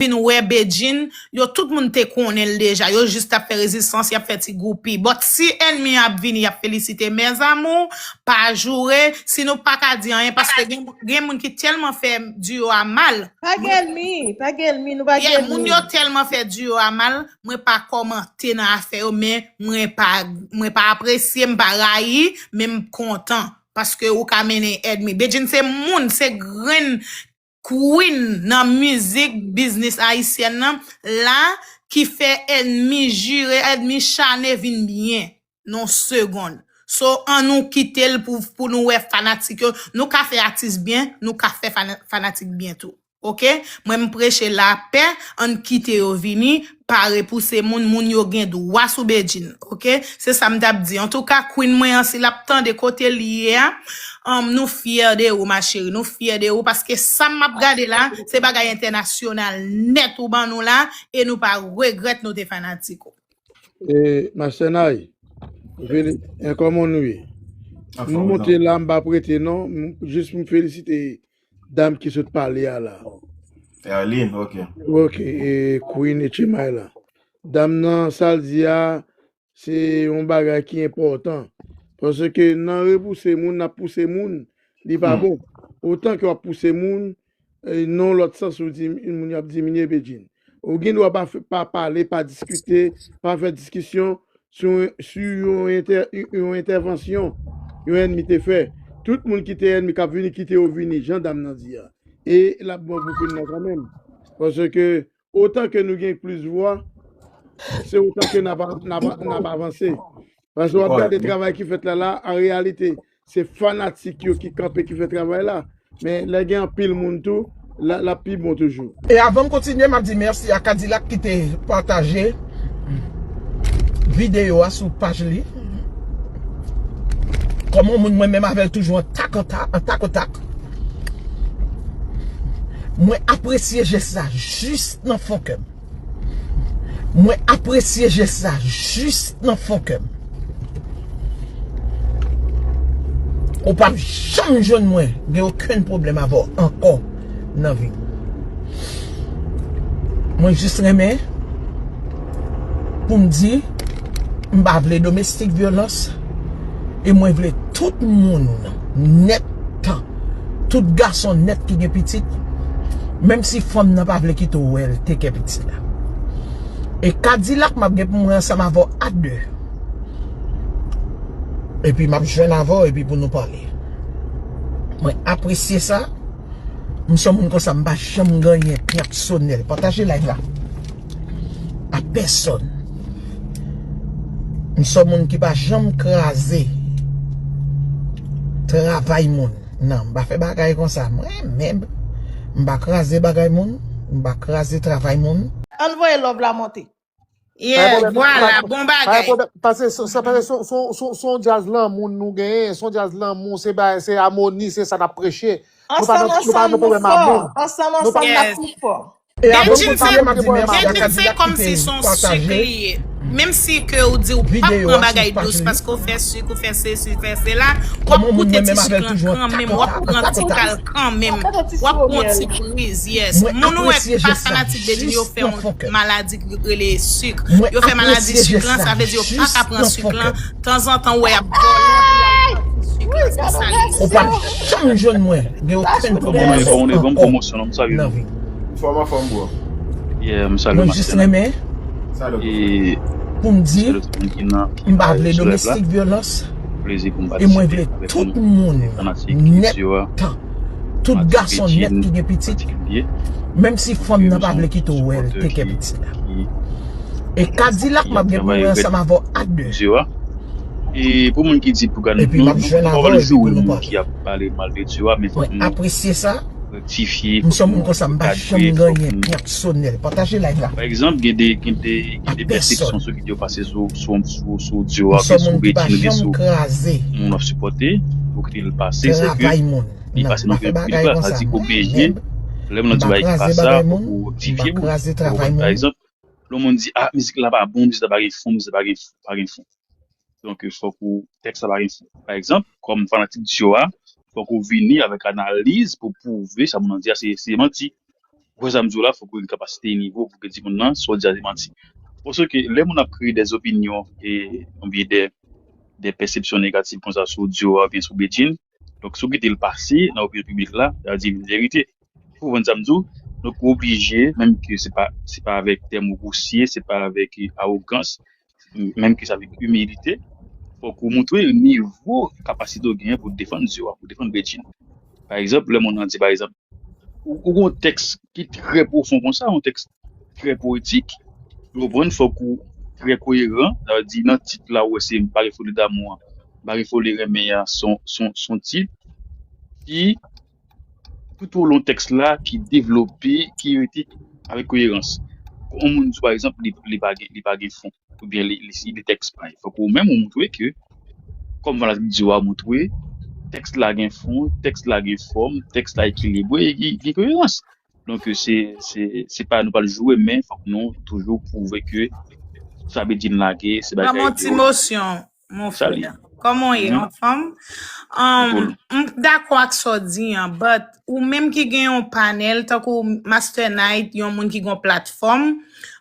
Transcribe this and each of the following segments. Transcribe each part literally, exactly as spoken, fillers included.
vin wè Bedjine, yo tout moun te konnen l deja. Yo jis t ap fè rezistans, y ap fè ti goupi. But si ènmi an ap vini, y ap felisite. Mes amours, pa joure. Si nou pa ka di anyen, paske gen, gen moun ki tèlman fè duo a mal. Pa gen ènmi, pa gen ènmi, nou pa gen ènmi. Yeah, moun yo tèlman fè duo a mal, mwen pa kòmante nan afè yo, men mwen pa, mwen pa apresye, m pa rayi, men m kontan. Paske ou ka mennen ènmi. Bedjine se moun, se grenn queen nan mizik, biznis ayisyèn nan, la, ki fè ènmi jire, ènmi chane vin byen nan segonn. So, ann nou kite l pou, pou nou wè fanatik yo. Nou ka fè atis byen, nou ka fè fana-, fanatik byen tou. Oke? Mwen, m preche lapè, ann kite yo vini, pa repouse moun, moun yo gen dwa sou Bedjine. Oke? Se sa m t ap di. Antouka, Queen mwen an, si l ap tande kote l ye a, um, nou fyè de ou, ma chérie. Nou fyè de ou, paske sa m ap gade la, se bagay entènasyonal nèt ou ban nou la, e nou pa regrèt nou te fanatik ou. E, Master Nay, vini, e, kòman nou ye? M monte la, m pa prete non, m, jis pou m felisite dam ki sot pale a la. Erline, ok. Ok, e, Queen e Chimay la. Dam nan, sa l di a, se yon bagay ki enpòtan. Paske nan repouse moun, n ap pouse moun, li pa bon. Otan ke w ap pouse moun, e, nan lòt sans, ou di, moun yo ap diminye Bedjine. Ou gen dwa pa, pa pale, pa diskite, pa fè diskisyon sou, sou yon, entè, yon entèvansyon yon ènmi te fè. Tout moun ki te ènmi k ap vini, kite yo vini, jan dam nan di a. E l ap bon pou Queen nan kanmenm. Paske otan ke nou gen plis vwa, se otan ke n ap, n ap, n ap avanse. Paske w ap gade travay ki fèt la, la, an reyalite, se fanatik yo ki kanpe ki fè travay la. Men lè gen anpil moun tou, l ap pi bon toujou. E avan m kontinye, m ap di mèsi a Kadilak ki te pataje videyo a sou paj li. Kòm yon moun mwen menm avè l toujou an tak an tak, an tak an tak. Mwen apresye jès sa jis nan fon kè m. Mwen apresye jès sa jis nan fon kè m. Ou p ap janm jwenn mwen gen okenn pwoblèm avè w ankò nan vi m. Mwen jis renmen pou m di, m pa vle domestik vyolans e mwen vle tout moun nèt, tout gason nèt ki gen pitit, menm si fanm nan pa vle kite w wè l, teke pitit la. E Kadilak m ap gen pou mwen ansanm avè w a de. Epi m ap jwenn avè w epi pou nou pale. Mwen apresye sa. M se yon moun konsa, m pa janm gen anyen pèsonèl. Pataje live la a pèsòn. M se yon moun ki pa janm kraze travay moun. Non, m pa fè bagay konsa. Mwen menm, m pa kraze bagay moun, m pa kraze travay moun. Ann voye love la monte. Yeah, vwala, bon bagay. Paske se yon djaz lanmou nou genyen, se yon djaz lanmou, se amoni, se sa n ap preche. Ansanm, ansanm, nou fò. Ansanm, ansanm, n ap pi fò. Bedjine se kòmsi se yon sik li ye. Menm si ke ou di ou p ap pran bagay dous paske ou fè sik, ou fè sesi, ou fè sela, w ap koute ti sik lan kanmenm, w ap pran ti kal kanmenm, w ap pran ti priz, yes. Moun ou wè ki pa fanatik Bedjine yo fè yon maladi ki rele sik. Yo fè maladi sik lan, sa vle di yo pa ka pran sik lan, tanzantan ou wè y ap vòlò. Ou p ap janm jwenn mwen gen okenn pwoblèm avè w ankò nan vi. Fòm anfòm, bro. Mwen jis renmen pou m di, m pa vle domestik vyolans e mwen vle tout moun nèt, tout gason nèt ki gen pitit, menm si fanm nan pa vle kite w wè l, teke pitit la. E Kadilak m ap gen pou mwen ansanm avè w a de. E pou moun ki di pou gade nou, nou pa vle joure moun ki ap pale mal de Diora, men fòk nou apresye sa. Mwen se yon moun konsa, m pa janm gen anyen pèsonèl. Pataje live la. Pa egzanp, gen de, gen de, gen de pèsepsyon sou ki yo pase sou, sou, sou, sou Diora, oubyen sou Bedjine, oubyen sou moun w ap sipòte, ou kite l pase, se ke li pase nan yon pil bal, sa di oblije, lè moun nan di bagay ki pa sa, fòk ou rektifye pou, pa egzanp, lè yon moun di, ah, mizik la pa bon, mizik la pa gen fon, mizik la pa gen, pa gen fon. Donk, fòk ou, tèks la pa gen fon. Pa egzanp, kòm fanatik Diora, fòk ou vini avèk analiz pou pwouve sa moun nan di a se, se manti. Pou sa m di w la, fòk ou gen kapasite e nivo pou ke di moun nan, sa w di a se manti. Paske lè moun ap kreye dè opinyon e oubyen dè dè pèsepsyon negatif konsa sou Dio a oubyen sou Bedjine, donk si w kite l pase nan opinyon piblik la, sa vle di li verite. Ou konprann sa m di w? Donk ou oblije, menm ke se pa se pa avèk tèm gwosye, se pa avèk awogans, menm ke se avèk imilite, fòk ou montre nivo kapasite w genyen pou defann Dio a, pou defann Bedjine. Pa egzanp, lè moun nan di pa egzanp ou gen yon tèks ki trè pwofon konsa, yon tèks trè powetik, ou konprann, fòk ou trè koyeran. Sa vle di nan tit la ou wè se M pa gen foli damou an, M pa gen foli renmen an, se yon tit ki toutolon tèks la ki devlope, ki rete avèk koyerans. Yon moun di pa egzanp li li pa gen li pa gen fon oubyen li li li tèks pa, fòk ou menm ou montre ke kòm fanatik Dio a montre, tèks la gen fon, tèks la gen fòm, tèks la ekilibre e gen gen koyerans. Donk se se se pa nou pral joure men fòk nou toujou pwouve ke sa Bedjine lage se bagay. Ban m yon ti mosyon, mon frè. Kòman w ye, anfòm? Um, m dakò ak sa w di an, but ou menm ki gen yon panèl, tankou Master Night, yon moun ki gen yon platfòm,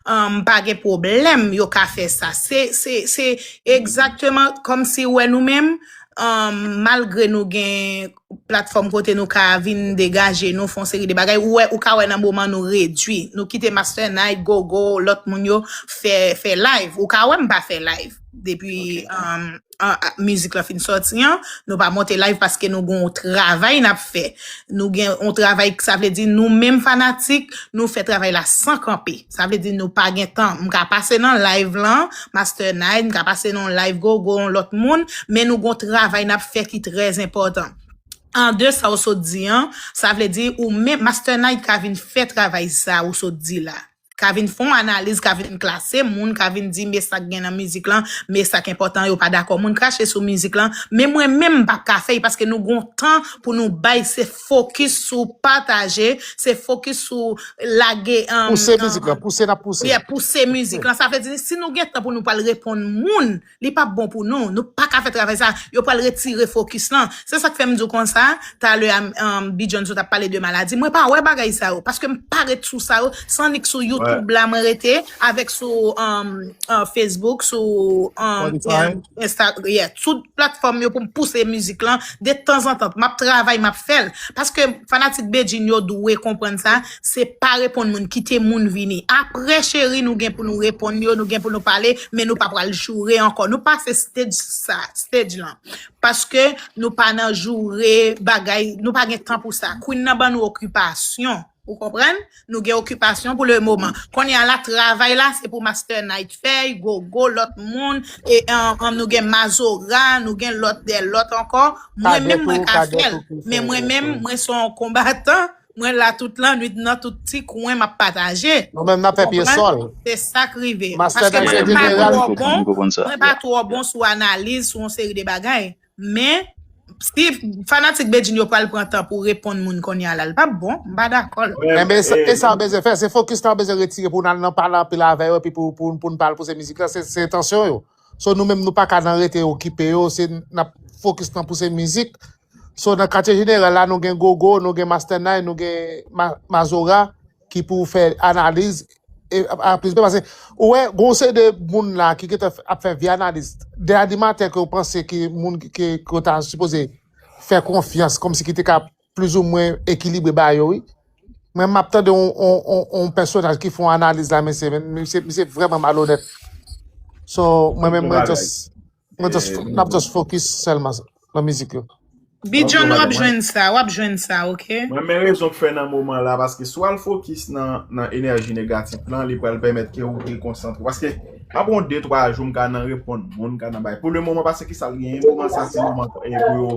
um, pa gen pwoblèm, yo ka fè sa. Se, se, se egzakteman kòmsi wè nou menm, um, malgre nou gen platfòm kote nou ka vin degaje nou, fè yon seri de bagay, ou wè, ou ka wè nan moman nou redui, nou kite Master Night, Gogo, lòt moun yo fè, fè live. Ou ka wè m pa fè live depi, um, an- a- mizik lan fin sòti an, nou pa monte live paske nou gen yon travay n ap fè. Nou gen yon travay, sa vle di nou menm fanatik, nou fè travay la san kanpe. Sa vle di nou pa gen tan. M ka pase nan live lan, Master Night, m ka pase nan live Gogo, yon lòt moun, men nou gen yon travay n ap fè ki trè enpòtan. An de sa ou sot di an, sa vle di ou menm Master Night ka vin fè travay sa ou sot di la. Ka vin fè yon analiz, ka vin klase moun, ka vin di men sa k gen nan mizik lan, men sa k enpòtan, yo pa dakò moun krache sou mizik lan, men mwen menm m p ap ka fè l paske nou gon tan pou nou bay, se fokis sou pataje, se fokis sou lage, um, pouse mizik lan, pouse n ap pouse. Yeah, pouse mizik lan. Sa vle di si nou gen tan pou nou pral reponn moun, li p ap bon pou nou. Nou pa ka fè travay sa. Yo pral retire fokis lan. Se sa k fè m di w konsa, talè a, um, B Jones ou t ap pale de maladi. Mwen pa wè bagay sa yo, paske m pa ret sou sa yo. Se annik sou YouTube la mwen rete, avèk sou, um, uh, Facebook, sou, um, Spotify. Insta, yeah, tout platfòm yo pou m pouse mizik lan. De tanzantan, m ap travay, m ap fè l. Paske fanatik Bedjine yo dwe konprann sa. Se pa reponn moun, kite moun vini. Apre, cheri, nou gen pou nou reponn yo, nou gen pou nou pale, men nou pa pral joure ankò. Nou pase stage sa, stage lan. Paske nou pa nan joure bagay, nou pa gen tan pou sa. Queen nan ban nou okipasyon. Ou konprann? Nou gen okipasyon pou le moman. Kounye a la, travay la, se pou Master Night fè, Gogo, lòt moun, e, an, an, nou gen Mazora, nou gen lòt, de lòt ankò. Mwen menm, mwen ka fè l. Men mwen menm, mwen se yon konbatan. Mwen la tout lannwit nan tout ti kwen m ap pataje. Nou menm n ap fè pye sòl. Se sa k rive. Paske mwen pa twò bon, mwen pa twò bon sou analiz, sou yon seri de bagay. Men, si fanatik Bedjine yo pral pran tan pou reponn moun kounye a la, l p ap bon. M pa dakò. Enben, e sa w bezwen fè, se fokis la w bezwen retire pou n al nan pale anpil avè yo, epi pou, pou, pou n pale pou se mizik la, se, se entansyon yo. So, nou menm, nou pa ka nan rete okipe yo, se n ap fokis nan pouse mizik. So, nan katye jeneral la, nou gen Gogo, nou gen Master Nine, nou gen Ma- Mazora ki pou fè analiz. E, a, a, plis, paske, ou wè, gon seri de moun la ki gentan ap fè vye analiz. De animatè ke w panse ki moun ki, ki, ke w ta sipoze fè konfyans, kòmsi ki te ka plizoumwen ekilibre ba yo, wi. Mwen, m ap tande yon, yon, yon, yon pèsonaj ki fè yon analiz la, mesye, men misye, misye vrèman malonèt. So, mwen menm, mwen just, mwen just, n ap just fokis sèlman nan mizik yo. Bidjon, w ap jwenn sa, w ap jwenn sa, oke? Mwen, men rezon k fè nan moman la, paske si w al fokis nan, nan enèji negatif lan, li pral pèmèt ke w dekonsantre. Paske, m ap pran de, twa jou, m ka nan reponn moun, m ka nan bay. Pou le moman, paske ki sa l genyen, moman sa, se moman, e, pou yo,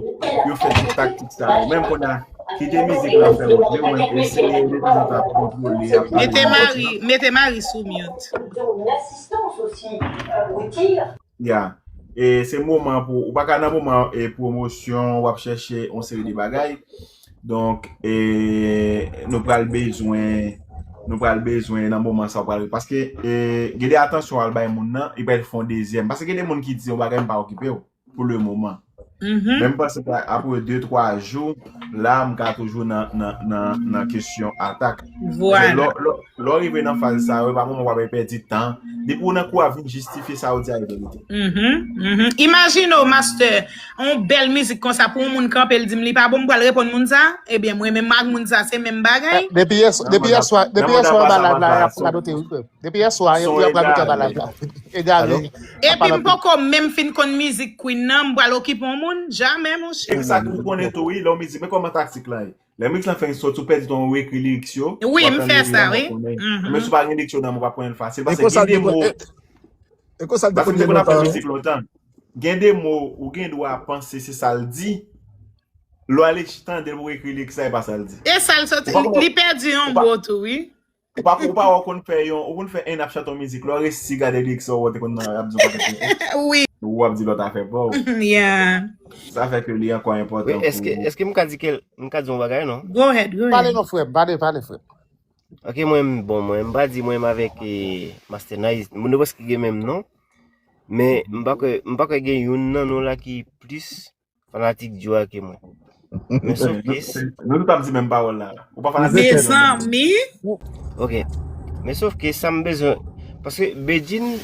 yo fè tout taktik sa yo. Menm kounye a, kite mizik la fè wout li, ou menm eseye de tanzantan kontwole, ap pale. Mete mari, mete mari sou mute. Ya. E se moman pou, ou pa ka nan moman, e, pwomosyon, w ap chèche yon seri de bagay. Donk, e, nou pral bezwen, nou pral bezwen nan moman sa w pral, paske, e, gen de atansyon w al bay moun nan, li pral fè yon dezyèm. Paske gen de moun ki di yon bagay, m pa okipe w pou le moman. Men m panse ke apre de twa jou, la, m ka toujou nan, nan, nan, nan kesyon atak. Paske lè, lè, lè w rive nan faz sa yo, e pa moman w ap pèdi tan. Depi w nan kou a, vin jistifye sa w di a, e verite. Imajine w, master, yon bèl mizik konsa pou yon moun kanpe, l di m li pa bon, m pral reponn moun sa? Ebyen, mwen menm ak moun sa, se menm bagay. Depi yèswa, depi yèswa, depi yèswa, anba live la, y ap radote, wi, frè. Depi yèswa, y ap radote anba live la. Egare. Epi m poko menm fin konn mizik Queen nan, m pral okipe yon moun? Jamè, monchè. E sa tou konnen tou, wi, lè yon mizik, men kòman taktik la ye? Lè mizik lan fèk soti, ou pèdi tan ou ekri lyrics yo. Wi, m fè sa, wi. Men si w pa gen lyrics yo nan men w, w ap konnen l fasil. Paske gen de mo. E konsa l te konn gen lontan. Gen de mo ou gen dwa panse se sa l di. Lè w ale tande l pou w ekri lyrics la, e pa sa l di. E sa l soti, li pèdi yon mo tou, wi. Ou pa, ou pa wè w konn fè yon, ou konn fè en ap chante yon mizik, lè w resi gade lyrics ou wè te konn nan ap di yon pakèt kote. Wi. Ou ap di lòt afè pa w. Yeah. Sa fè ke li ankò enpòtan pou. Èske, èske m ka di ke, m ka di yon bagay, non? Go ahead, go ahead. Pale non, frè m, pale, pale, frè m. Ok, mwen, bon, mwen, m pa di mwen menm avèk eh, Master Nice, nou prèske gen menm non. Men, m pa kwè, m pa kwè gen youn nan nou la ki plis fanatik Djo a ke mwen. Men sof ke. Nou tout ap di menm pawòl la. Ou pa fanatik. Mezanmi. Ok. Men sof ke sa m bezwen. Paske Bedjine,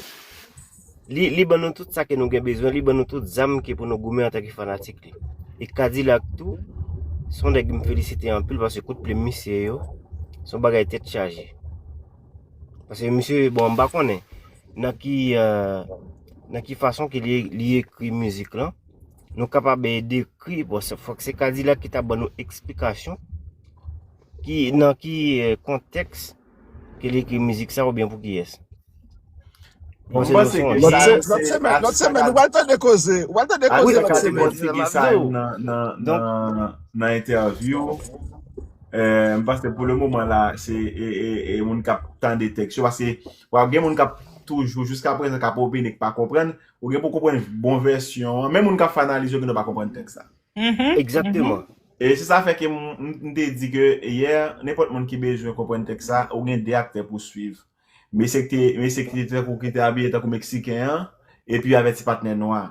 li, li ban nou tout sa ke nou gen bezwen, li ban nou tout zam ke pou nou goumen antanke fanatik li. E Kadilak tou, se yon nèg m felisite anpil paske kout plim misye yo, se yon bagay tèt chaje. Paske misye, bon, m pa konnen nan ki, eh, nan ki fason ke li, li ekri mizik lan. Nou kapab eh, dekri, bon, se, fòk se Kadilak ki ta ban nou eksplikasyon ki, nan ki eh, kontèks ke li ekri mizik sa oubyen pou kiyès. Bon, se nou son. Lòt se- lòt semèn, lòt semèn, ou pral tande koze. Ou pral tande koze lòt semèn. Nan, nan, nan, nan entèvyou, eh, m panse pou le moman la, se e, e, e moun k ap tande tèks yo, paske w ap gen moun k ap toujou, jiska prezan, k ap opine, k pa konprann, ou gen pou konprann bon vèsyon an, menm moun k ap fè analiz yo, gen dwa pa konprann tèks la. Egzakteman. E se sa fè ke m, m, m te di ke yè, nenpòt moun ki bezwen konprann tèks la, ou gen de aktè pou swiv. Mesye ki te, mesye ki te tankou ki te abiye tankou Meksiken an, epi avèk ti patnè nwa.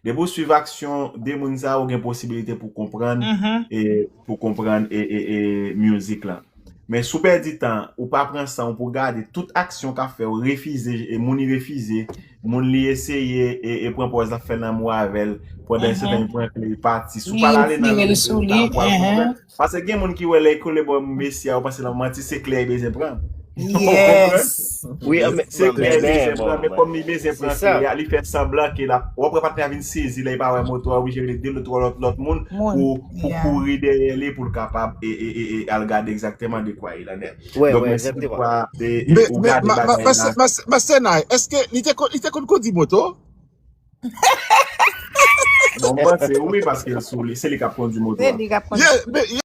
Depi w swiv aksyon de moun sa yo, ou gen posibilite pou konprann, e, pou konprann e, e, e, mizik lan. Men si w pèdi tan, ou pa pran san w pou gade tout aksyon k ap fè, ou refize, e, moun li refize, moun li eseye, e, e pran pòz l ap fè lanmou avè l, pandan se tan li pran kle, li pati. Si w pa ale nan mizik la, ou pral konprann. Paske gen moun ki wè lè kole bò mesye a, yo panse l ap manti, se klè li bezwen pran. Yes. Wi, men se klè li bezwen pran, men kòm li bezwen pran klè a, li fè sanblan ke l ap, w ap wè patnè a vin sezi lè li pa wè moto a, oblije rele de lòt, twa lòt, lòt moun pou, pou kouri dèyè li, pou l kapab e, e, e, e al gade egzakteman de kwa il en est. Donk, men se kwa e, e ou gade bagay la. Master Nice, èske li te konn, li te konn kondi moto? Bon, m panse wi, paske l sou li, se li k ap kondi moto a. Se li k ap kondi.